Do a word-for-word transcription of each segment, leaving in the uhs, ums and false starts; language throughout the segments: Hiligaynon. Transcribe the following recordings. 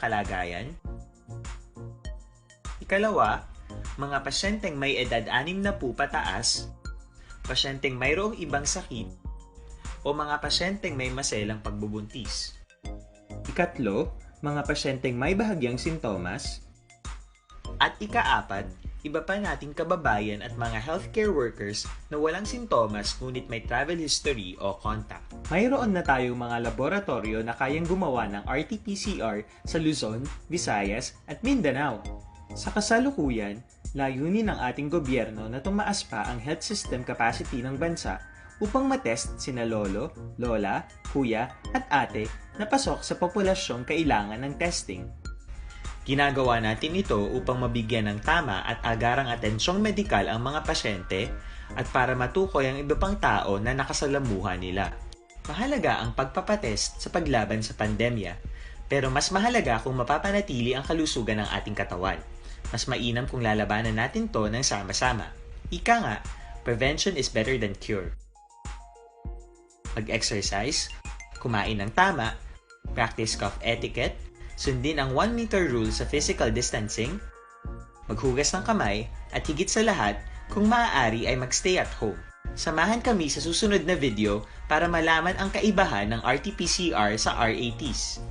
kalagayan. Ikalawa, mga pasyenteng may edad anim na po pataas, pasyenteng mayroong ibang sakit, o mga pasyenteng may maselang pagbubuntis. Ikatlo, mga pasyenteng may bahagyang sintomas. At ikaapat, iba pa nating kababayan at mga healthcare workers na walang sintomas ngunit may travel history o contact. Mayroon na tayong mga laboratoryo na kayang gumawa ng R T P C R sa Luzon, Visayas, at Mindanao. Sa kasalukuyan, layunin ng ating gobyerno na tumaas pa ang health system capacity ng bansa upang matest sina lolo, lola, kuya, at ate na pasok sa populasyong kailangan ng testing. Ginagawa natin ito upang mabigyan ng tama at agarang atensyong medikal ang mga pasyente at para matukoy ang iba pang tao na nakasalamuha nila. Mahalaga ang pagpapatest sa paglaban sa pandemya, pero mas mahalaga kung mapapanatili ang kalusugan ng ating katawan. Mas mainam kung lalabanan natin 'to ng sama-sama. Ika nga, prevention is better than cure. Mag-exercise, kumain ng tama, practice cough etiquette, sundin ang one meter rule sa physical distancing, maghugas ng kamay, at higit sa lahat, kung maaari ay mag-stay at home. Samahan kami sa susunod na video para malaman ang kaibahan ng R T P C R sa R A Ts.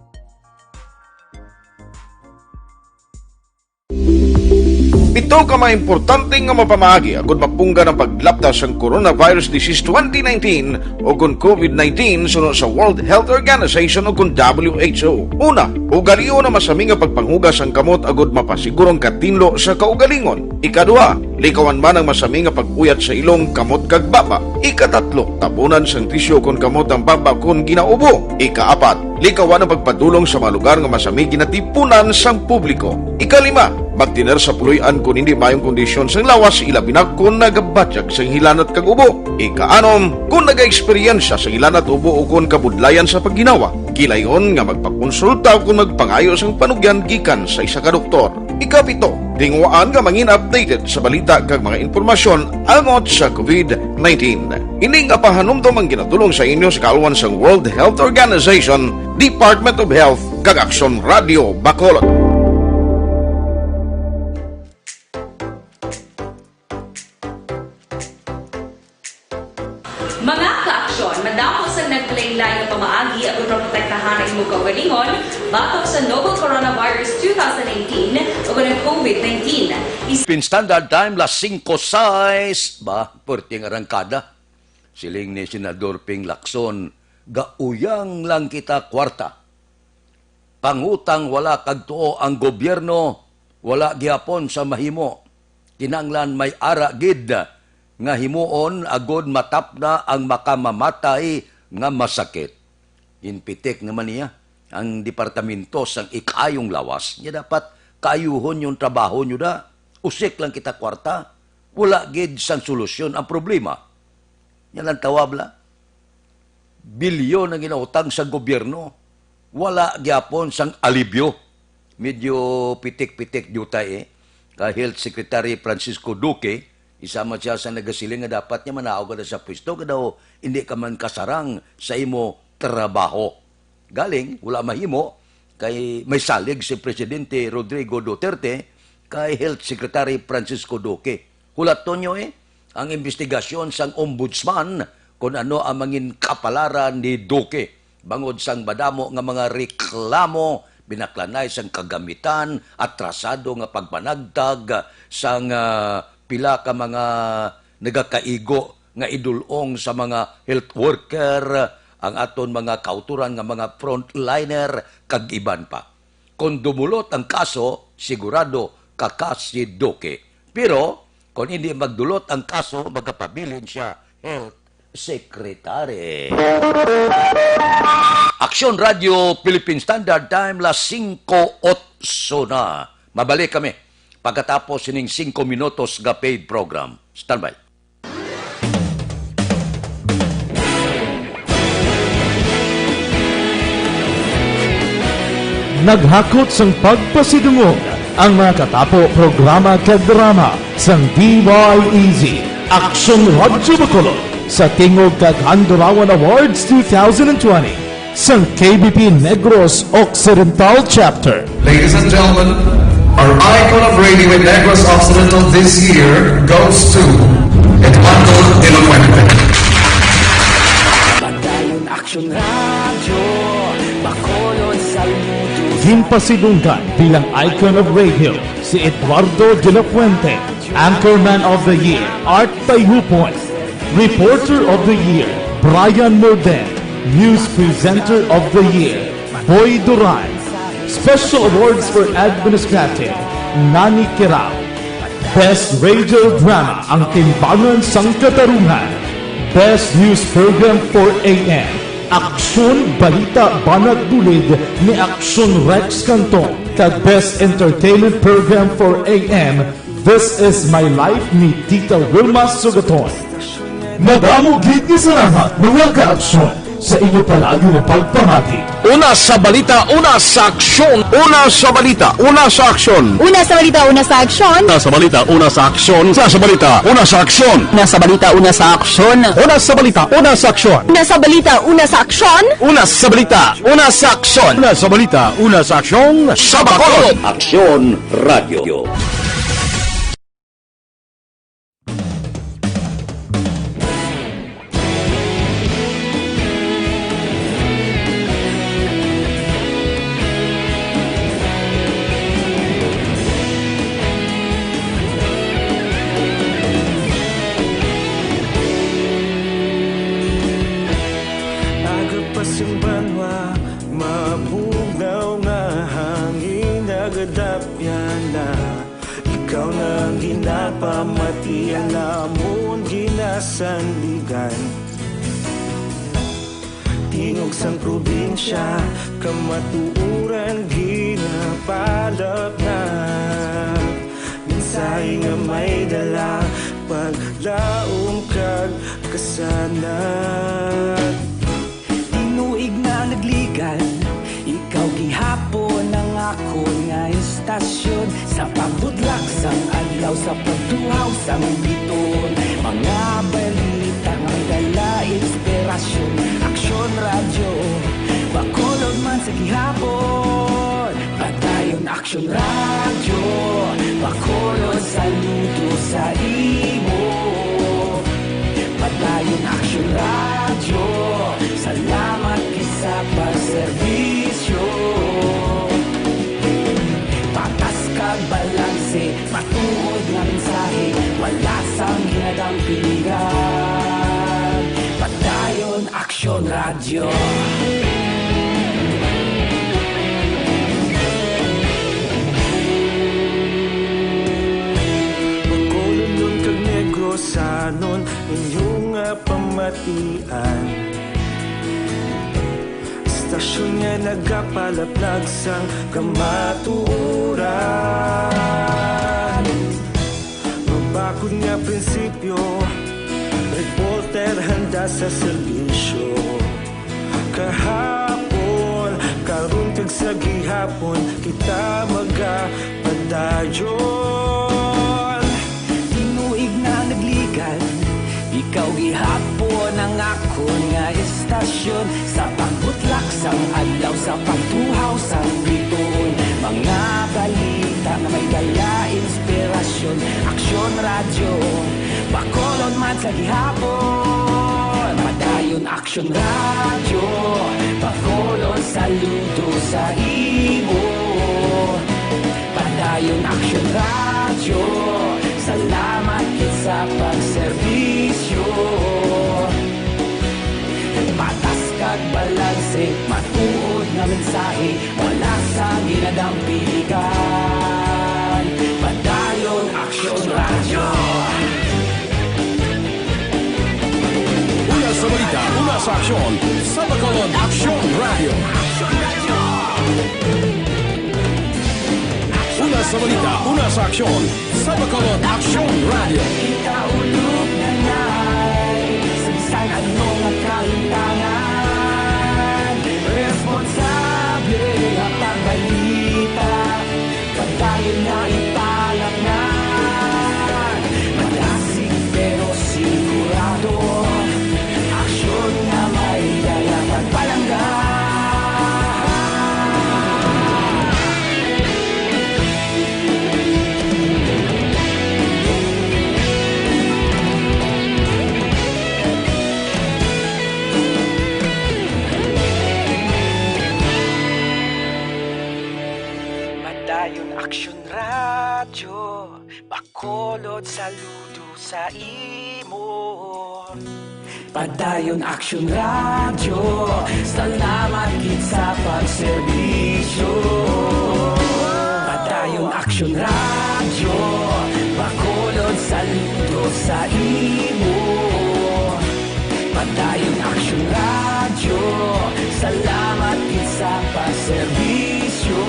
Pito ka mga importante nga mapamaagi agud mapunggan ang paglapta sang coronavirus disease twenty nineteen o kon COVID nineteen suno sa World Health Organization o kon W H O. Una, ugalion ang masami nga pagpanghugas sang kamot agud mapasiguro ang katinlo sa kaugalingon. Ikaduha, likawan man ang masami nga pag-uyat sa ilong, kamot kag baba. Ikatatlo, tabunan sang tisyu kon kamot ang baba kon ginaubo. Ikaapat, likawan ang pagpadulong sa mga lugar nga masami ginatipunan sang publiko. Ikalima, magtener sa puloy-an kon hindi maayong kondisyon sang lawas, ilabi na kon nagabatyag sang hilanat kag ubo. Ikaanom, kon nagaeksperyensya sang hilanat, ubo, o kon kabudlayan sa pagginawa, gilayon nga magpakonsulta kon magpangayo sang panugyan gikan sa isa ka doktor. Ikapito, tinguhaan nga mangin updated sa balita kag mga impormasyon angot sa COVID nineteen. Ini nga pahanumdom ang ginadul-ong sa inyo sa kaalwan sang World Health Organization, Department of Health, kag Aksyon Radio Bacolod. Mga ka-aksyon, madamo sang nagkalainlain nga pamaagi agud maprotektahan ang imo kaugalingon batok sa novel coronavirus two thousand nineteen ug ang COVID nineteen. Is- Philippine Standard Time, las singko sais. Ba, puwerte nga arangkada. Siling ni Senador Ping Lacson, gauyang lang kita kwarta. Pangutang wala kag tuo ang gobyerno, wala gihapon sa mahimo. Kinahanglan may ara gid nga himuon agud matapna ang makamamatay nga masakit. Ginpitik naman niya ang departamento sang ikayong lawas. Nya dapat kaayuhon yung trabaho nyo da. Usik lang kita kwarta. Wala gid sang solusyon ang problema. Nya lang tawab la. Bilyon ang ginautang sa gobyerno, wala gyapon sang alibyo. Medyo pitik-pitik diutay, eh. Kay Health Secretary Francisco Duque, isa man siya sa nagasiling nga dapat niya manaog ka na sa pwesto, kay daw hindi ka man kasarang sa imo trabaho. Galing, wala mahimo, kay may salig si Presidente Rodrigo Duterte kay Health Secretary Francisco Duque. Hulaton nyo, eh, ang imbestigasyon sang Ombudsman kon ano ang mangin kapalaran ni Duque bangod sang madamo nga mga reklamo, binaklanay sang kagamitan, atrasado nga pagpanagtag sang, ah, pila ka mga nagakaigo nga idul-ong sa mga health worker, ang aton mga kautoran nga mga frontliner, kag iban pa. Kon dumulot ang kaso, sigurado kakas si Duque. Pero kon hindi magdulot ang kaso, magapabilin siya health secretary. Aksyon Radio Philippine Standard Time, las singko otso na. Mabalik kami pagkatapos sining singko minutos nga paid program. Standby. Naghakot sang pagpasidungog ang mga katapo programa kag drama sang D Y E Z, Aksyon Radyo Bacolod, sa Tingog kag Handurawan Awards two thousand twenty. sang K B P Negros Occidental Chapter. Ladies and gentlemen, our icon of radio in Negros Occidental this year goes to Eduardo de la Fuente. Padayon Aksyon Radyo, Bacolod, saludo. Ginpasidunggan bilang icon of radio si Eduardo de la Fuente, Anchorman of the Year, Art Tayhupon, Reporter of the Year, Brian Morden, News Presenter of the Year, Boy Duran, Special Awards for Administrative, Nani Kirao, Best Radio Drama, Ang Timbangan sang Katarungan, Best News Program for A M, Aksyon Balita Banat Bulid ni Aksyon Rex Canton, kag Best Entertainment Program for A M, This Is My Life ni Tita Wilma Sugaton. Madamo gid nga salamat, mga ka-aksyon, sa inyo palagi nga pagpamati. Una sa balita, una sa aksyon. Una sa balita, una sa aksyon. Una sa balita, una sa aksyon. Una sa balita, una sa aksyon. Una sa balita, una sa aksyon. Una sa balita, una sa aksyon. Una sa balita, una sa aksyon. Una sa balita, una sa aksyon. Una sa balita, una sa aksyon. Una sa balita, una sa aksyon. Sa Bacolod. Aksyon Radyo. Aga pa sing banwa, mabugnaw nga hangin nagadapyan na. Ikaw na ang ginapamatian namon ginasandigan. Tingog sang probinsya, kamatuoran ginapalapnag. Mensahe nga may dala, paglaom kag kasanag. Tinuig na nagligan, ikaw gihapon ang akon nga istasyon. Sa pagbutlak sang adlaw, sa pagtuhaw sang biton, mga balita nga may dala inspirasyon. Aksyon Radyo, Bacolod man sa gihapon. Padayon Aksyon Radyo, Bacolod, saludo sa imo. Padayon Aksyon Radyo, salamat gid sa pagserbisyo. Patas kag balanse, matuod nga mensahe, wala sang ginadampingan. Padayon Aksyon Radyo. Bacolodnon kag Negrosanon, inyo nga pamatian. Istasyon nga nagapalaplag sang kamatuoran. Mabakod nga prinsipyo, reporter handa sa serbisyo. Kahapon, karon kag sa gihapon, kita magapadayon. Tinuig na nagligan, ikaw gihapon ang akon nga istasyon. Sa pagbutlak sang adlaw, sa pagtuhaw sang bituon, mga balita nga may dala inspirasyon. Aksyon Radyo, Bacolod man sa gihapon. Padayon Aksyon Radyo, Bacolod, saludo sa imo. Padayon Aksyon Radyo, salamat gid sa pagserbisyo. Patas kag balanse, matuod nga mensahe, wala sang ginadampingan. Padayon Aksyon Radyo. Una sa balita, una sa aksyon, sa Bacolod Aksyon Radyo. Una sa balita, una sa aksyon, sa Bacolod Aksyon Radyo. Kita ulog na nay, sa bisan ano nga kahintangan, responsable nga pagbalita. Padayon na ipalapngan, madasig pero sigurado. Aksyon nga may dala pagpalangga. Padayon Aksyon Radyo, Bacolod, saludo sa imo. Padayon Aksyon Radyo, salamat gid sa pagserbisyo. Padayon Aksyon Radyo, Bacolod, saludo sa imo. Padayon Aksyon Radyo, salamat gid sa pagserbisyo.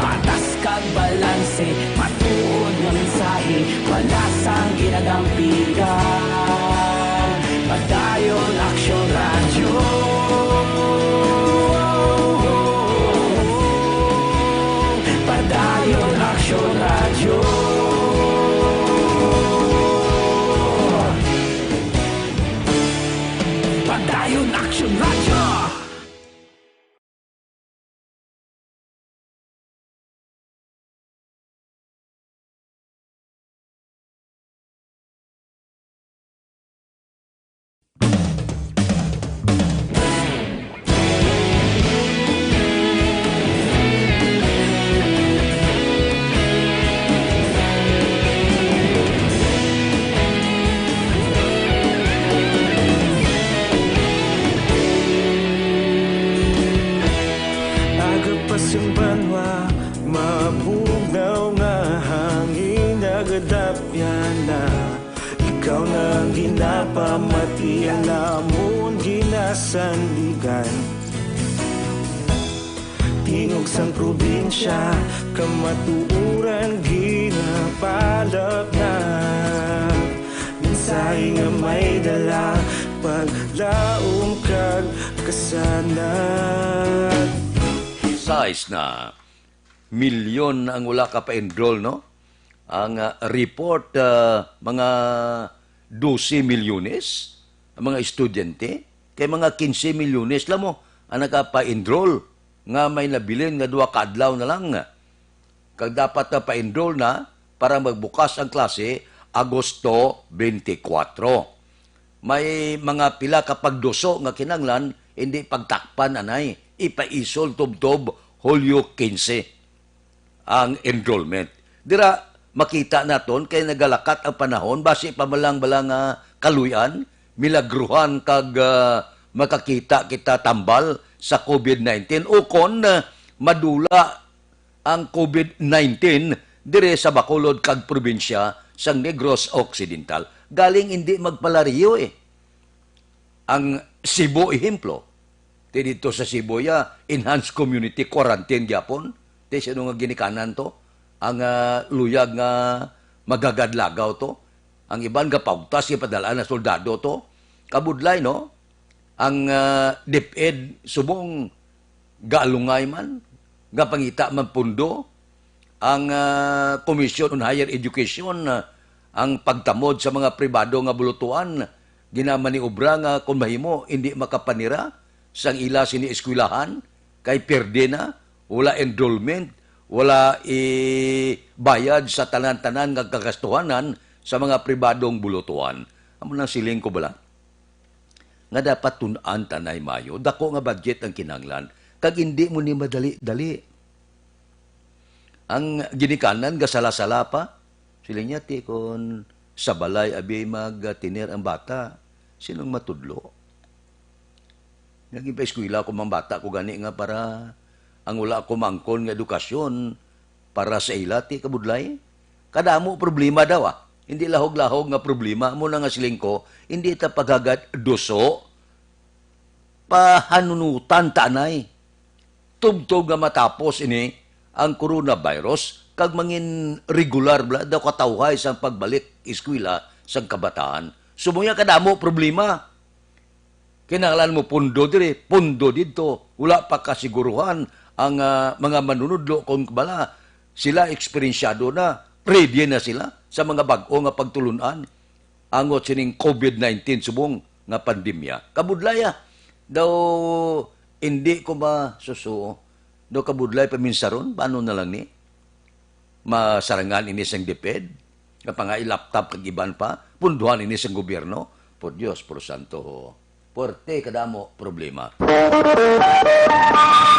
Patas kag balanse, matuod nga mensahe, wala sang ginadampigan. Padayon Aksyon Radyo. Padayon Aksyon Radyo. Padayon Aksyon Radyo. Aga pa sing banwa, mabugnaw nga hangin, nagadapyan na. Ikaw na ang ginapamati, ang amon ginasandigan. Tingog sang probinsya, kamatuoran ginapalapnat. Mensahe nga may dala, paglaom kag kasanag. Sais na milyon ang wala ka pa-enroll, no? Ang, ah, report, ah, mga dose milyones ang mga estudyante, kay mga kinse milyones lang mo ang nakapa-enroll nga may nabilin nga duha ka adlaw na lang. Kag dapat na pa-enroll na para magbukas ang klase Agosto twenty-four. May mga pila ka pagduso nga kinahanglan, hindi pagtakpan anay, ipaisol tubtob Hulyo quince ang enrollment. Dira, makita naton kay nagalakat ang panahon, basi pa man lang bala nga kaluy-an, milagruhan kag, ah, makakita kita tambal sa covid nineteen, ukon, ah, madula ang covid nineteen dire sa Bacolod kag probinsya sang Negros Occidental. Galing hindi magpalario, eh. Ang Cebu, ehemplo, ti didto sa Cebu, ya, enhanced community quarantine gyapon. Ti sino nga ginikanan to? Ang, ah, luyag nga magagadlagaw to. Ang iban gapaugtas, ipadalaan na soldado to. Kabudlay, no? Ang, ah, DepEd subong gaalungay man, gapangita man pundo. Ang, ah, Commission on Higher Education, ah, ang pagtamod sa mga pribado nga bulutuan, ginamaniobra nga kon mahimo, indi makapanira sang ila sini eskwelahan, kay pierde na, wala enrollment, wala ibayad sa tanan-tanan nga kagastuhanan sa mga pribadong bulutuan. Amo nang siling ko bala nga dapat tun-an ta anay mayo, dako nga budget ang kinahanglan, kag indi mo ni madali-dali. Ang ginikanan gasala-sala pa. Siling niya, ti kon sa balay abi mag-tener ang bata, sinong matudlo? Naging paeskwela ko mang bata ko gani nga para ang wala ko maangkon nga edukasyon para sa ila, ti kabudlay. Kadamo problema daw, ah. Hindi lahog-lahog nga problema. Amo na nga siling ko, hindi ta paghagad duso, pahanunutan ta anay. Tubtob nga matapos ini ang coronavirus, kag mangin regular bala daw katawhay sang pagbalik eskwela sang kabataan. Subong niya kadamo problema. Kinahanglan mo pundo diri, pundo didto. Wala pa kasiguruhan ang, ah, mga manunudlo kung bala sila eksperensyado na, ready na sila sa mga bag-o nga pagtulon-an angot sining covid nineteen subong nga pandemya. Kabudlaya, daw hindi ko masusuo. Daw kabudlay paminsaron, paano na lang ni? Masarangan ini sang DepEd, nga pangai laptop kag iban pa, punduhan ini sang gobyerno. Por Dios, por santo, ho. Puwerte kadamo problema.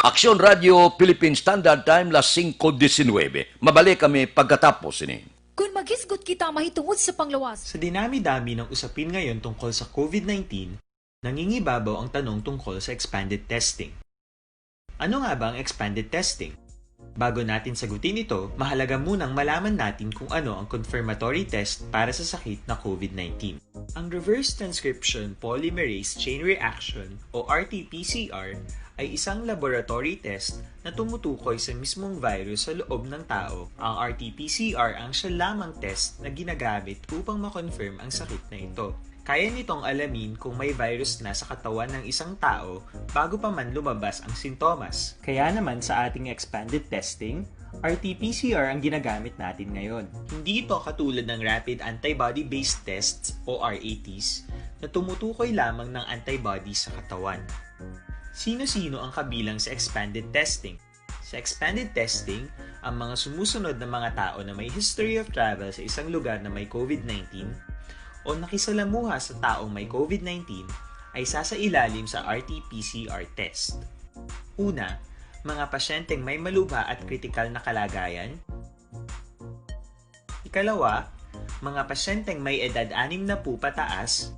Aksyon Radio Philippine Standard Time, las singko disinwebe. Mabalik kami pagkatapos ini. Kon maghisgot kita mahitungod sa panglawas. Sa dinami-dami ng usapin ngayon tungkol sa covid nineteen, nangingibabaw ang tanong tungkol sa expanded testing. Ano nga ba ang expanded testing? Bago natin sagutin ito, mahalaga munang malaman natin kung ano ang confirmatory test para sa sakit na covid nineteen. Ang reverse transcription polymerase chain reaction o R T P C R ay isang laboratory test na tumutukoy sa mismong virus sa loob ng tao. Ang R T P C R ang siya lamang test na ginagamit upang ma-confirm ang sakit na ito. Kaya nitong alamin kung may virus na sa katawan ng isang tao bago pa man lumabas ang sintomas. Kaya naman sa ating expanded testing, R T P C R ang ginagamit natin ngayon. Hindi ito katulad ng rapid antibody-based tests o R A Ts na tumutukoy lamang ng antibodies sa katawan. Sino-sino ang kabilang sa expanded testing? Sa expanded testing, ang mga sumusunod na mga tao na may history of travel sa isang lugar na may covid nineteen o nakisalamuha sa taong may covid nineteen ay sasailalim sa R T P C R test. Una, mga pasyenteng may malubha at kritikal na kalagayan. Ikalawa, mga pasyenteng may edad anim na po pataas,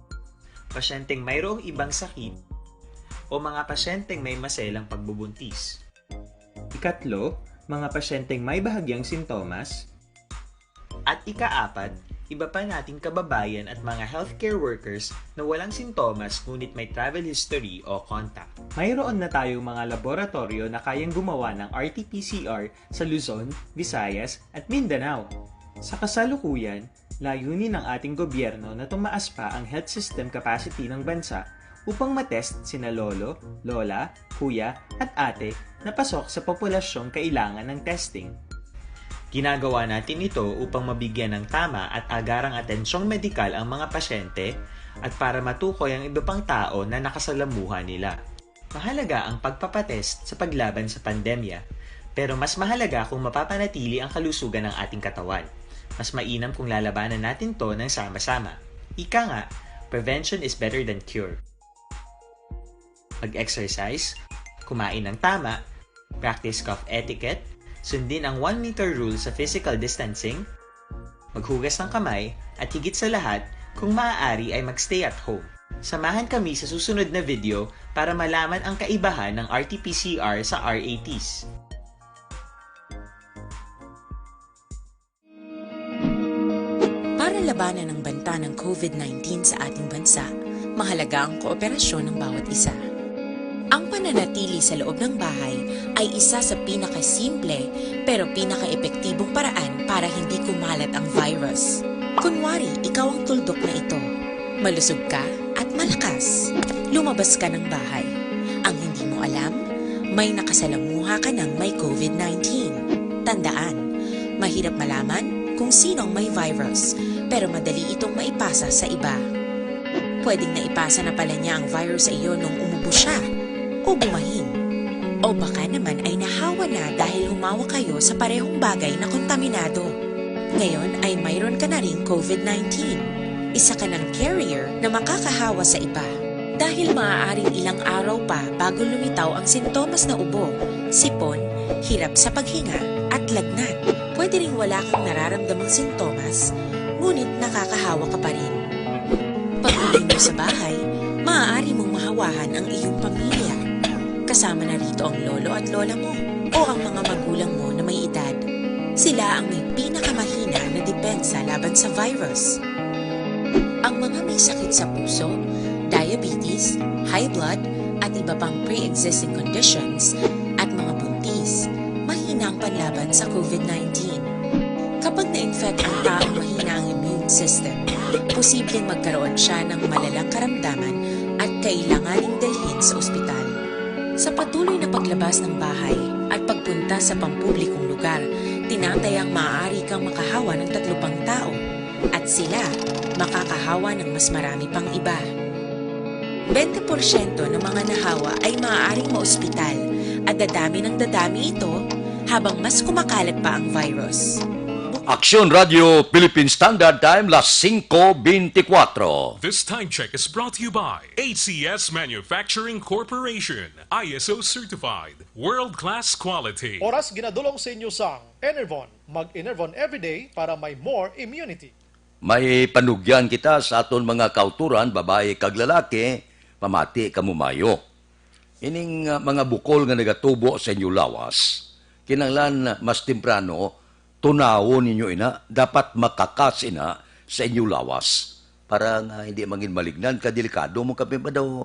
pasyenteng mayroong ibang sakit, o mga pasyenteng may maselang pagbubuntis. Ikatlo, mga pasyenteng may bahagyang sintomas. At ikaapat, iba pa nating kababayan at mga healthcare workers na walang sintomas ngunit may travel history o contact. Mayroon na tayong mga laboratoryo na kayang gumawa ng R T P C R sa Luzon, Visayas, at Mindanao. Sa kasalukuyan, layunin ng ating gobyerno na tumaas pa ang health system capacity ng bansa upang matest sina lolo, lola, kuya, at ate na pasok sa populasyong kailangan ng testing. Ginagawa natin ito upang mabigyan ng tama at agarang atensyong medikal ang mga pasyente at para matukoy ang iba pang tao na nakasalamuha nila. Mahalaga ang pagpapatest sa paglaban sa pandemya, pero mas mahalaga kung mapapanatili ang kalusugan ng ating katawan. Mas mainam kung lalabanan natin 'to ng sama-sama. Ika nga, prevention is better than cure. Mag-exercise, kumain ng tama, practice cough etiquette, sundin ang one meter rule sa physical distancing, maghugas ng kamay, at higit sa lahat, kung maaari ay mag-stay at home. Samahan kami sa susunod na video para malaman ang kaibahan ng R T P C R sa R A Ts. Para labanan ang banta ng covid nineteen sa ating bansa, mahalaga ang kooperasyon ng bawat isa. Ang pananatili sa loob ng bahay ay isa sa pinakasimple pero pinakaepektibong paraan para hindi kumalat ang virus. Kunwari, ikaw ang tuldok na ito. Malusog ka at malakas. Lumabas ka ng bahay. Ang hindi mo alam, may nakasalamuha ka ng may covid nineteen. Tandaan, mahirap malaman kung sino ang may virus, pero madali itong maipasa sa iba. Pwedeng naipasa na pala niya ang virus sa iyo nung umubo siya o bumahin. O baka naman ay nahawa na dahil humawak kayo sa parehong bagay na kontaminado. Ngayon ay mayroon ka na ring covid nineteen. Isa ka ng carrier na makakahawa sa iba. Dahil maaaring ilang araw pa bago lumitaw ang sintomas na ubo, sipon, hirap sa paghinga, at lagnat. Pwede ring wala kang nararamdamang sintomas, ngunit nakakahawa ka pa rin. Pag-uwi mo sa bahay, maaari mong mahawahan ang iyong pamilya. Kasama na rito ang lolo at lola mo o ang mga magulang mo na may edad. Sila ang may pinakamahina na depensa laban sa virus. Ang mga may sakit sa puso, diabetes, high blood, at iba pang pre-existing conditions, at mga buntis, mahina ang panlaban sa covid nineteen. Kapag na-infect ang taong mahina ang immune system, posibleng magkaroon siya ng malalang karamdaman at kailanganing dalhin sa ospital. Sa patuloy na paglabas ng bahay at pagpunta sa pampublikong lugar, tinatayang maaari kang makahawa ng tatlo pang tao, at sila makakahawa ng mas marami pang iba. Bente porsyento ng mga nahawa ay maaaring maospital, at dadami ng dadami ito habang mas kumakalat pa ang virus. Aksyon Radio Philippine Standard Time, las singko beintikwatro. This time check is brought to you by A C S Manufacturing Corporation, I S O certified, world-class quality. Oras ginadulong sa inyo sang Enervon. Mag-Enervon everyday para may more immunity. May panugyan kita sa aton mga kauturan, babayi kag lalaki, pamati kamo mayo. Ining, ah, mga bukol nga nagatubo sa inyo lawas, kinahanglan mas temprano tunawon ninyo ina, dapat makakas ina sa inyo lawas para nga hindi mangin malignan. Ka delikado mo kami ba daw?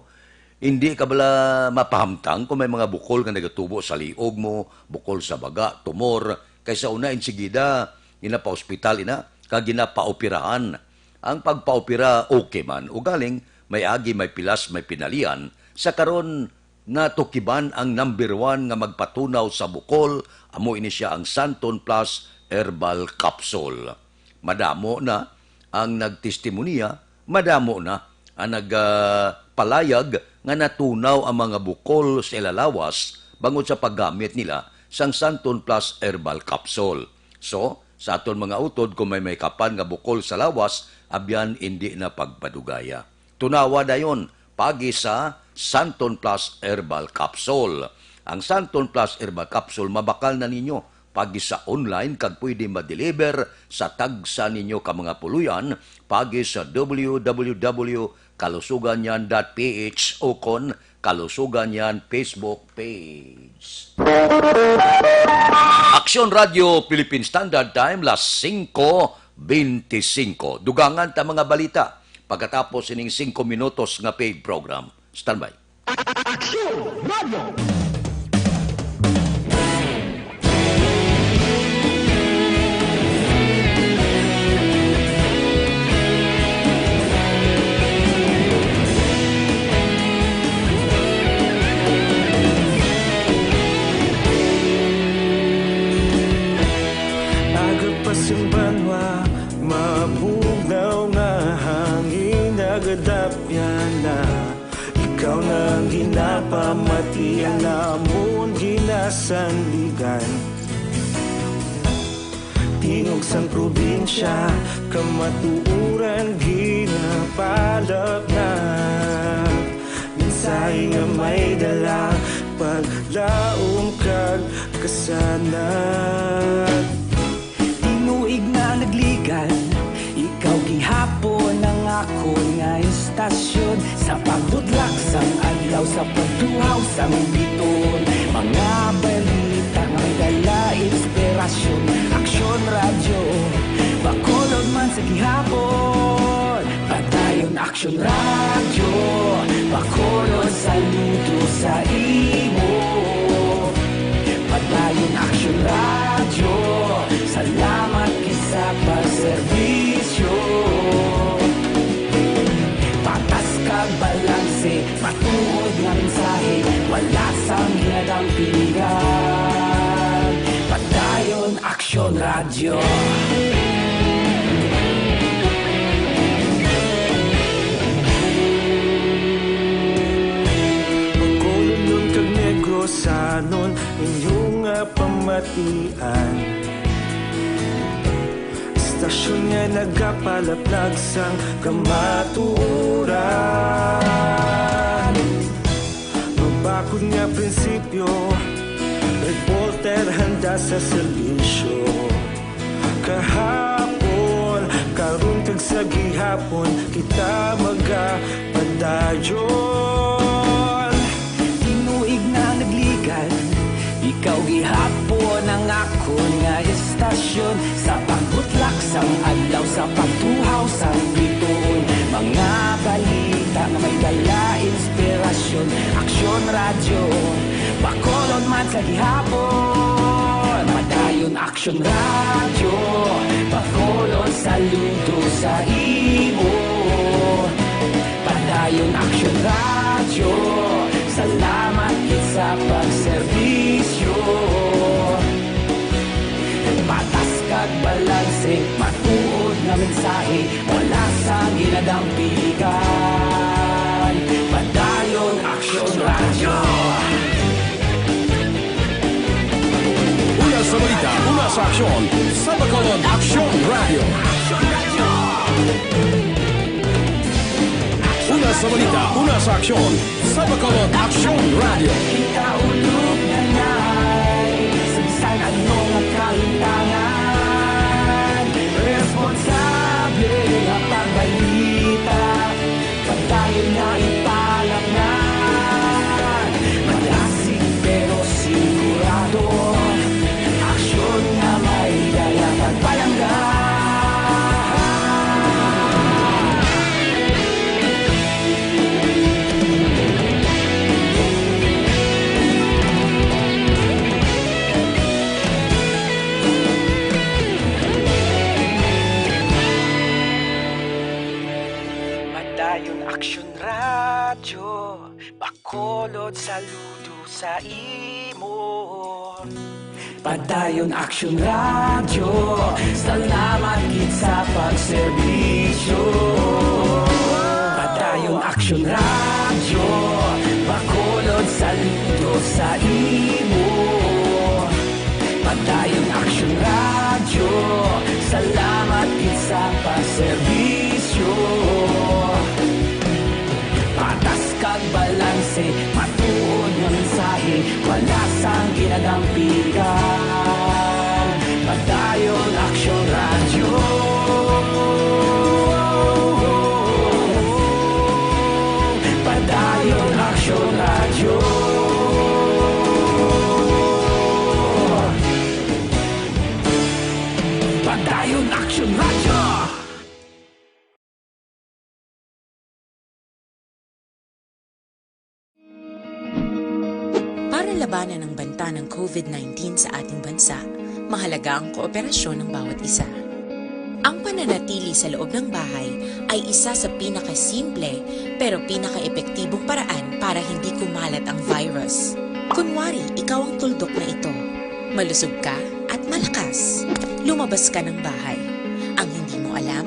Hindi ka bala mapahamtang kung may mga bukol nga nagatubo sa liog mo, bukol sa baga, tumor, kaysa una insigida ginapaospital ina kag ginapaoperahan. Ang pagpaopera okay man, ugaling may agi, may pilas, may pinalian. Sa karon, natukiban ang number one nga magpatunaw sa bukol, amo ini sia ang Santon Plus Herbal Capsule. Madamo na ang nagtestimonya, madamo na ang nag, ah, palayag nga natunaw ang mga bukol sa ila lawas bangod sa paggamit nila sang Santon Plus Herbal Capsule. So, sa aton mga utod, kung may may kapan nga bukol sa lawas, abyan indi na pagpadugaya. Tunawa dayon, pagi sa Santon Plus Herbal Capsule. Ang Santon Plus Herbal Capsule mabakal na ninyo pagi sa online kag pwede ma-deliver sa tagsa ninyo ka mga puloy-an pagi sa w w w kalusuganyan dot p h o kon Kalusuganyan Facebook page. Aksyon Radio Philippine Standard Time, las singko beintisinko. Dugangan ta mga balita pagkatapos sining singko minutos nga paid program. Standby. Aksyon Radio! Aga pa sing banwa, mabugnaw nga hangin nagadapyan na. Ikaw na ang ginapamatian namon ginasandigan. Tingog sang probinsya, kamatuoran ginapalapnag. Mensahe nga may dala, paglaom kag kasanag. Tinuig nga nagligan, ikaw gihapon ang akon nga istasyon. Sa pagbudlak sang adlaw, sa pagtuhaw sang biton, mga balita nga may dala inspirasyon. Aksyon Radyo, Bacolod man sa gihapon. Padayon Aksyon Radyo, Bacolod, saludo sa imo. Padayon Aksyon Radyo, salamat gid sa pagserbisyo. Patas kag balanse, matuod nga mensahe, wala sang ginadampigan. Padayon Aksyon Radyo. Bacolodnon kag Negrosanon, inyo nga pamatian. Istasyon nga nagapalaplag sang kamatuoran. Mabakod nga prinsipyo, reporter handa sa serbisyo. Kahapon, karon kag sa gihapon, kita magapadayon. Tinuig na nagligan, ikaw gihapon ang akon nga istasyon. Sa pagbutlak sang adlaw, sa pagtuhaw sang bituon, mga balita nga may dala inspirasyon. Aksyon Radyo, Bacolod man sa gihapon. Padayon Aksyon Radyo, Bacolod, saludo sa imo. Padayon Aksyon Radyo, salamat gid sa pagserbisyo. Patas kag balanse, matuod nga mensahe, wala sang ginadampigan. Padayon Aksyon Radyo. Una sa balita, una sa Aksyon sa Bacolod, Aksyon Radio. Una sa balita, una sa aksyon sa Bacolod, Aksyon Radio. Kita ulog na na'y sa bisan ano nga kahintangan. Responsable nga pagbalita, padayon nga ipalapnan. Malasig pero sigurado, aksyon nga may dala pagpalangga. Padayon Aksyon Radyo, Bacolod, saludo sa imo. Padayon Aksyon Radyo, salamat gid sa pagserbisyo. Padayon Aksyon Radyo, Bacolod, saludo sa imo. Padayon Aksyon Radyo, salamat gid sa pagserbisyo. Patas kag balanse, matuod nga mensahe, wala sang ginadampigan. Padayon Aksyon Radyo. Padayon Aksyon Radyo. Padayon Aksyon Radyo. Para labanan ang banta ng covid nineteen sa ating bansa, mahalaga ang kooperasyon ng bawat isa. Ang pananatili sa loob ng bahay ay isa sa pinakasimple pero pinakaepektibong paraan para hindi kumalat ang virus. Kunwari, ikaw ang tuldok na ito. Malusog ka at malakas. Lumabas ka ng bahay. Ang hindi mo alam,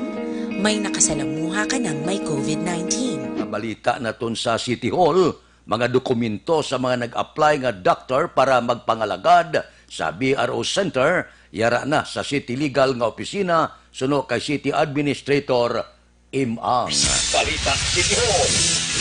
may nakasalamuha ka ng may covid nineteen. Balita naton sa City Hall, mga dokumento sa mga nag-apply nga doktor para magpangalagad sa B R O Center, yara na sa City Legal nga opisina suno kay City Administrator Imang. Balita City Hall.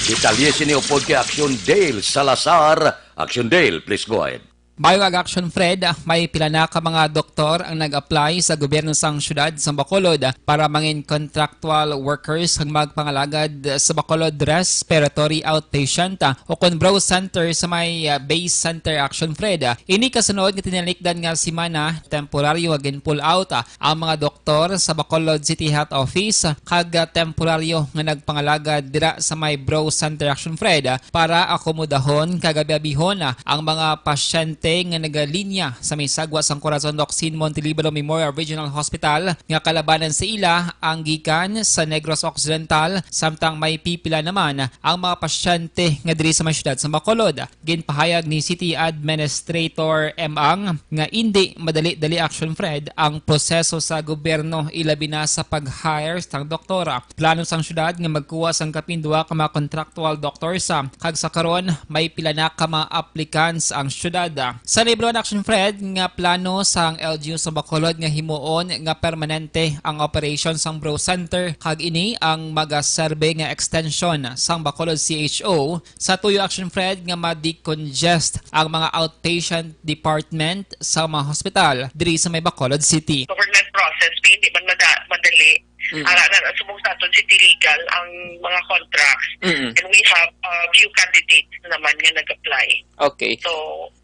Detalye sini upod kay Action Dale Salazar. Action Dale, please go ahead. Bayo kag Action Fred, may pila na ka mga doktor ang nag-apply sa gobyerno sang siyudad sang Bacolod para mangin contractual workers kag magpangalagad sa Bacolod Respiratory Outpatient, ah, o kon Bro Center sa may, ah, Base Center, Action Fred. Ini kasunod nga tinalikdan nga semana, temporaryo nga gin-pull out, ah, ang mga doktor sa Bacolod City Health Office kag, ah, temporaryo nga nagpangalagad dira sa may Bro Center, Action Fred, ah, para akomodahon kag abi-abihon, ah, ang mga pasyente nga nagalinya sa may sagwa sang Corazon Locsin Montelibano Memorial Regional Hospital nga kalabanan sa ila ang gikan sa Negros Occidental, samtang may pipila naman ang mga pasyente nga diri sa may siyudad sa Bacolod. Ginpahayag ni City Administrator M. Ang nga indi madali-dali, Action Fred, ang proseso sa gobyerno, ilabi na sa pag-hire sang doktora. Plano sang siyudad nga magkuha sang kapin duha ka mga contractual doctors, ah, kag sa karon may pila na ka mga applicants ang siyudad. Sa libro, Action Fred, nga plano sang L G U sa Bacolod nga himuon nga permanente ang operation sang Bro Center, kag ini ang magaserbe nga extension sang Bacolod C H O sa tuyo, Action Fred, nga ma-decongest ang mga outpatient department sa mga hospital diri sa may Bacolod City. Government process, hindi man mada-, madali. Mm. Ara na, subong sa aton City Legal ang mga contracts. Mm. And we have a few candidates naman nga nag-apply. Okay. So,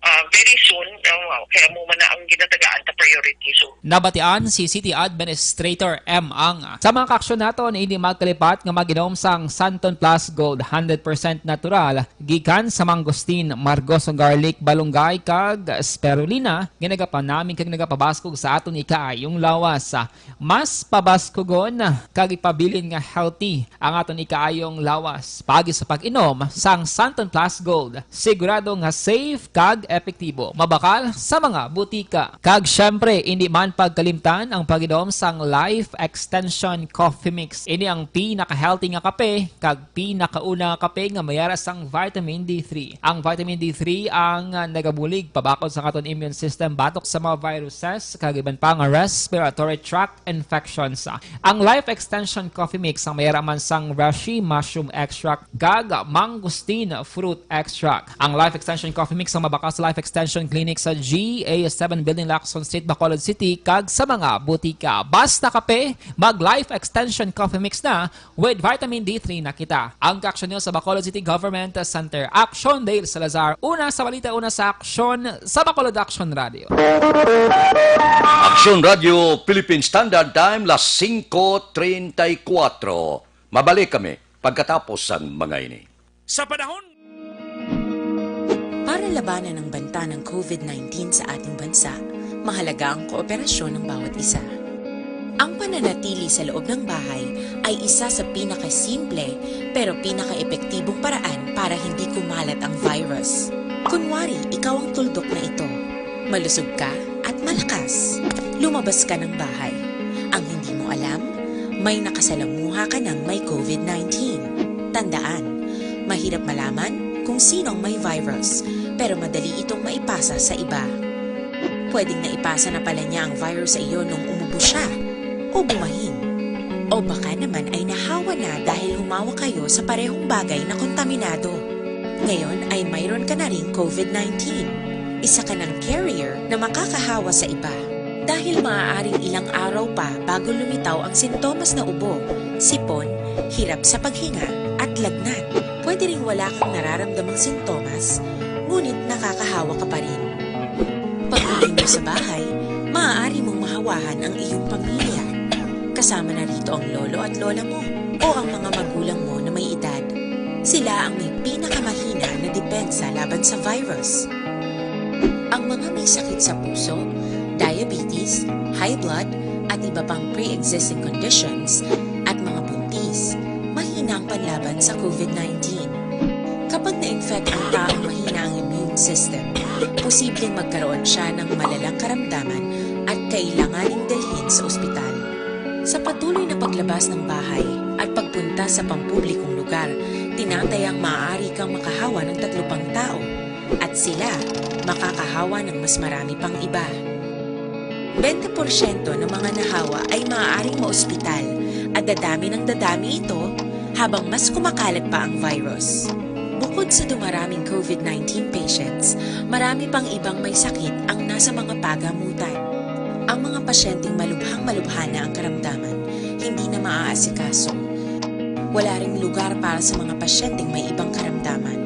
ah, very soon, ah, kaya mo man na ang ginatagaan ta priority. So, nabatian si City Administrator M. Ang. Sa mga kaaksyon naton, hindi magkalipat nga mag-inom sang Santon Plus Gold, hundred percent natural, gikan sa mangosteen, margoso garlic, balunggay, kag spirulina, nga nagapanamig kag nagapabaskog sa aton ikaayong lawas. Mas pabaskugon kag ipabilin nga healthy ang aton ikaayong lawas paagi sa pag-inom sang Santon Plus Gold. Sigurado nga safe kag epektibo, mabakal sa mga butika. Kag syempre, hindi man pagkalimtan ang pag-inom sang Life Extension Coffee Mix. Ini ang pinaka-healthy nga kape kag pinakauna nga kape nga mayara sang vitamin D three. Ang vitamin D three ang, ah, nagabulig pabakod sa aton immune system batok sa mga viruses kag iban pa nga respiratory tract infections. Ang Life Extension Coffee Mix ang mayara man sang reishi mushroom extract kag mangosteen fruit extract. Ang Life Extension Coffee Mix ang mabakas sa Life Extension Clinic sa G A seven Building, Lacson Street, Bacolod City, kag sa mga butika. Basta kape, mag Life Extension Coffee Mix na, with vitamin D three na kita. Ang kaaksyon niyo sa Bacolod City Government Center. Aksyon, Dale Salazar. Una sa balita, una sa aksyon, sa Bacolod Aksyon Radio. Aksyon Radio, Philippine Standard Time, las singko treinta y cuatro. Mabalik kami pagkatapos sang mga ini. Sa panahon Para labanan ang banta ng covid nineteen sa ating bansa, mahalaga ang kooperasyon ng bawat isa. Ang pananatili sa loob ng bahay ay isa sa pinakasimple pero pinakaepektibong paraan para hindi kumalat ang virus. Kunwari, ikaw ang tuldok na ito. Malusog ka at malakas. Lumabas ka ng bahay. Ang hindi mo alam, may nakasalamuha ka ng may covid nineteen. Tandaan, mahirap malaman kung sino ang may virus, pero madali itong maipasa sa iba. Pwedeng naipasa na pala niya ang virus sa iyo nung umubo siya o bumahin. O baka naman ay nahawa na dahil humawak kayo sa parehong bagay na kontaminado. Ngayon ay mayroon ka na ring covid nineteen. Isa ka ng carrier na makakahawa sa iba. Dahil maaaring ilang araw pa bago lumitaw ang sintomas na ubo, sipon, hirap sa paghinga, at lagnat. Pwede ring wala kang nararamdamang sintomas, ngunit nakakahawa ka pa rin. Pag-uwi mo sa bahay, maaari mong mahawahan ang iyong pamilya. Kasama na rito ang lolo at lola mo o ang mga magulang mo na may edad. Sila ang may pinakamahina na depensa laban sa virus. Ang mga may sakit sa puso, diabetes, high blood, at iba pang pre-existing conditions, at mga buntis, mahina ang panlaban sa covid nineteen. Kapag na-infect ang taong mahina ang immune system, posibleng magkaroon siya ng malalang karamdaman at kailanganing dalhin sa ospital. Sa patuloy na paglabas ng bahay at pagpunta sa pampublikong lugar, tinatayang maaari kang makahawa ng tatlo pang tao at sila makakahawa ng mas marami pang iba. Bente porsyento ng mga nahawa ay maaaring maospital at dadami ng dadami ito habang mas kumakalat pa ang virus. Bukod sa dumaraming covid nineteen patients, marami pang ibang may sakit ang nasa mga pagamutan. Ang mga pasyenteng malubhang-malubha na ang karamdaman, hindi na maaasikaso. Wala ring lugar para sa mga pasyenteng may ibang karamdaman.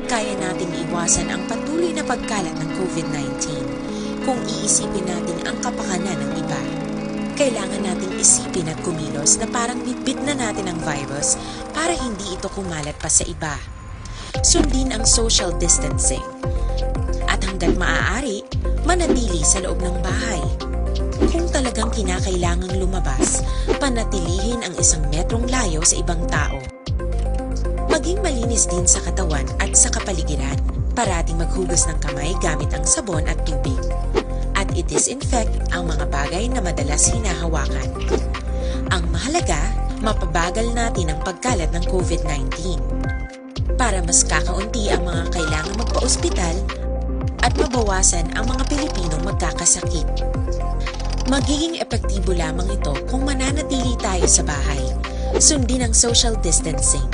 Kaya nating iwasan ang patuloy na pagkalat ng covid nineteen kung iisipin natin ang kapakanan ng iba. Kailangan nating isipin at kumilos na parang bitbit na natin ang virus para hindi ito kumalat pa sa iba. Sundin ang social distancing. At hanggat maaari, manatili sa loob ng bahay. Kung talagang kinakailangang lumabas, panatilihin ang isang metrong layo sa ibang tao. Maging malinis din sa katawan at sa kapaligiran. Parating maghugas ng kamay gamit ang sabon at tubig. At i-disinfect ang mga bagay na madalas hinahawakan. Ang mahalaga, mapabagal natin ang pagkalat ng covid nineteen. Para mas kakaunti ang mga kailangang magpa-ospital at mabawasan ang mga Pilipinong magkakasakit. Magiging epektibo lamang ito kung mananatili tayo sa bahay. Sundin ang social distancing.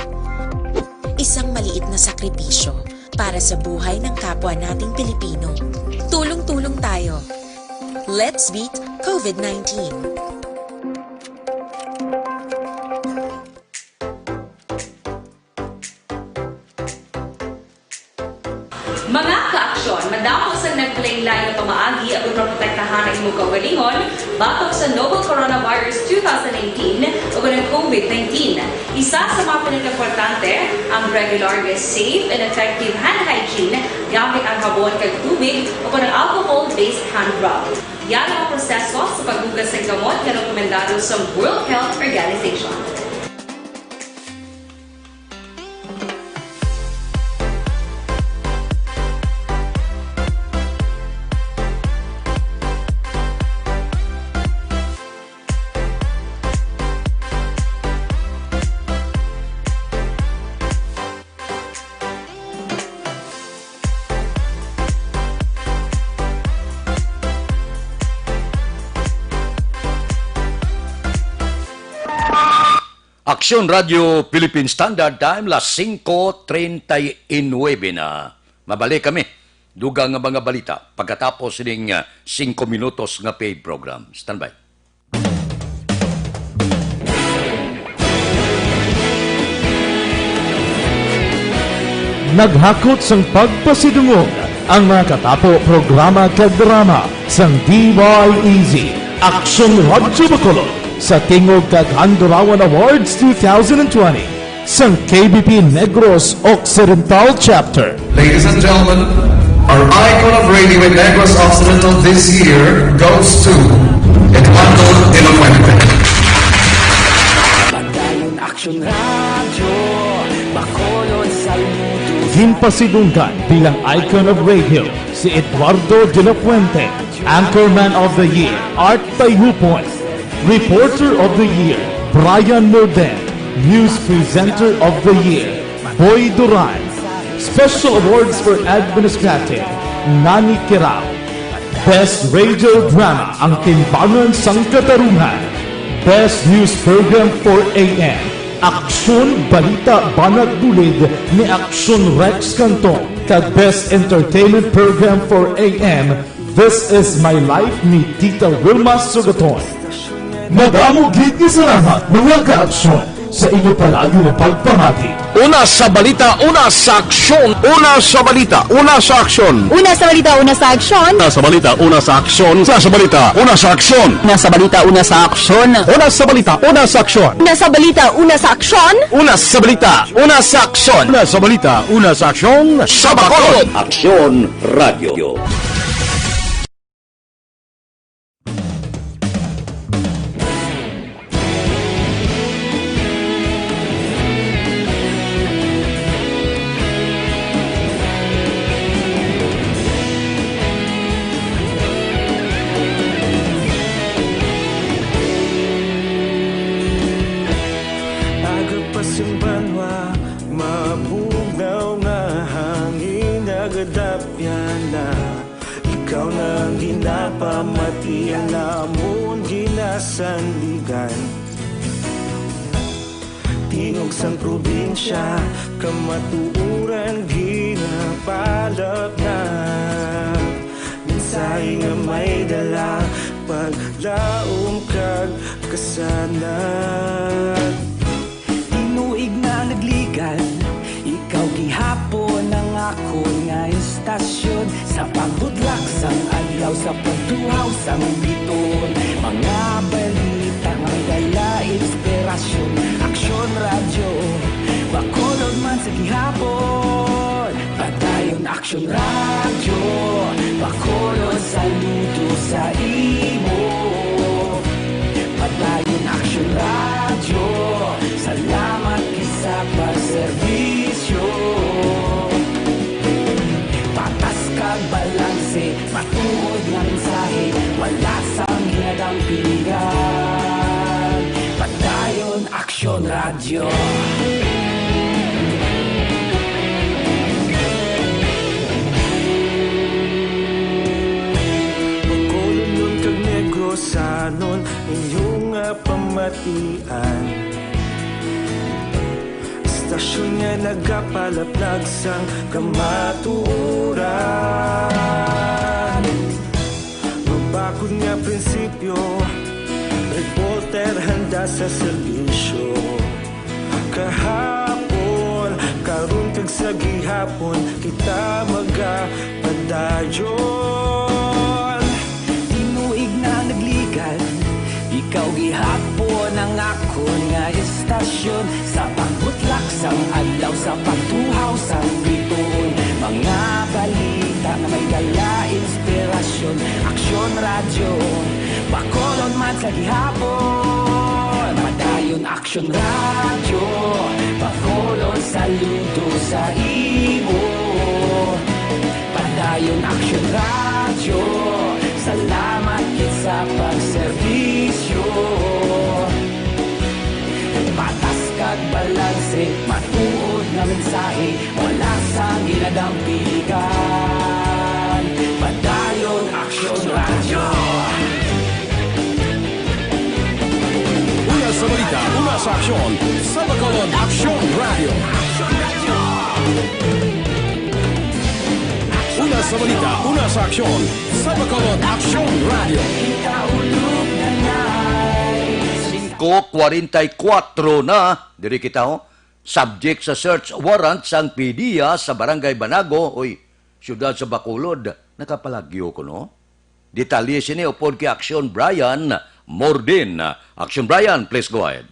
Isang maliit na sakripisyo para sa buhay ng kapwa nating Pilipino. Tulong-tulong tayo. Let's beat covid nineteen. Mga kaaksyon, madamo sang naglain-lain nga pamaagi aron maprotektahan ang imong kaugalingon batok sa novel coronavirus two thousand nineteen ug ang covid nineteen. Isa sa mga pinakaimportante, ang regular nga safe and effective hand hygiene gamit ang habon kag tubig o kon ang alcohol-based hand rub. Yara ang proseso sa paghugas sang kamot nga rekomendado sa World Health Organization. Aksyon Radio Philippine Standard Time, las singko treinta y nuebe na. Mabalik kami. Dugang nga mga balita pagkatapos ning, ah, singko minutos nga paid program. Standby. Naghakot sang pagpasidungog ang mga katapo programa kag drama sang D Y E Z, Aksyon Radyo Bacolod, sa Tingog kag Handurawan Awards two thousand twenty sang K B P Negros Occidental Chapter. Ladies and gentlemen, our icon of radio in Negros Occidental this year goes to Eduardo de la Fuente. Padayon Aksyon Radyo, Bacolod, saludo sa Ginpasidunggan bilang icon of radio si Eduardo de la Fuente, Anchorman of the Year, Art Tayupon, Reporter of the Year, Brian Morden, News Presenter of the Year, Boy Duran, Special Awards for Administrative, Nani Kirao, Best Radio Drama, Ang Timbangan sang Katarungan. Best News Program for A M, Aksyon Balita Banat Bulid ni Aksyon Rex Cantong, kag Best Entertainment Program for A M, This Is My Life ni Tita Wilma Sugaton. Madamo gid nga salamat, mga kaaksyon, sa inyo palagi nga pagpamati. Una sa balita, una sa aksyon. Una sa balita, una sa aksyon. Una sa balita, una sa aksyon. Una sa balita, una sa aksyon. Una sa balita, una sa aksyon. Una sa balita, una sa aksyon. Una sa balita, una sa aksyon. Una sa balita, una sa aksyon. Una sa balita, una sa aksyon. Una sa balita, una sa aksyon. Sa Bacolod. Aksyon Radio. Aga pa sing banwa, mabugnaw nga hangin nagadapyan na. Ikaw na ang ginapamati, ang amon ginasandigan. Tingog sang probinsya, kamatuoran ginapalapnag. Mensahe nga may dala, paglaom kag kasanag. Tinuig na nagligad, ikaw gihapon ang akon nga istasyon. Sa pagbutlak sang adlaw, sa pagtuhaw sang bituon, mga balita nga may dala inspirasyon. Aksyon Radyo, Bacolod man sa gihapon. Padayon Aksyon Radyo, Bacolod, saludo sa imo. Padayon Aksyon Radyo, salamat gid sa pagserbisyo. Patas kag balanse, matuod nga mensahe, wala sang ginadampigan. Padayon Aksyon Radyo. Bacolodnon kag Negrosanon, inyo nga pamatian. Istasyon nga nagapalaplag sang kamatuoran. Mabakod nga prinsipyo, reporter handa sa serbisyo. Kahapon, karon kag sa gihapon, kita magapadayon. Tinuig na nagligad, ikaw gihapon ang akon nga istasyon. Sa pagbutlak sang adlaw, sa pagtuhaw sang bituon, mga balita nga may dala inspirasyon. Aksyon Radyo, Bacolod man sa gihapon. Padayon Aksyon Radyo, Bacolod, saludo sa imo. Padayon Aksyon Radyo, salamat gid sa pagserbisyo. Patas kag balanse, matuod nga mensahe, wala sang ginadampigan. Padayon Aksyon Radyo. Una sa balita, una Sa aksyon, sa Bacolod Aksyon Radio. Una sa balita, una sa aksyon, sa Bacolod Aksyon Radio. Singko kuwarenta y kuwatro na, diri kita, oh. Subject sa search warrant sang PDEA sa Barangay Banago, oy, siyudad sa Bacolod, nakapalagyo ko, no? Detalye sini upod kay Aksyon Brian Morden. Aksyon Brian, please go ahead.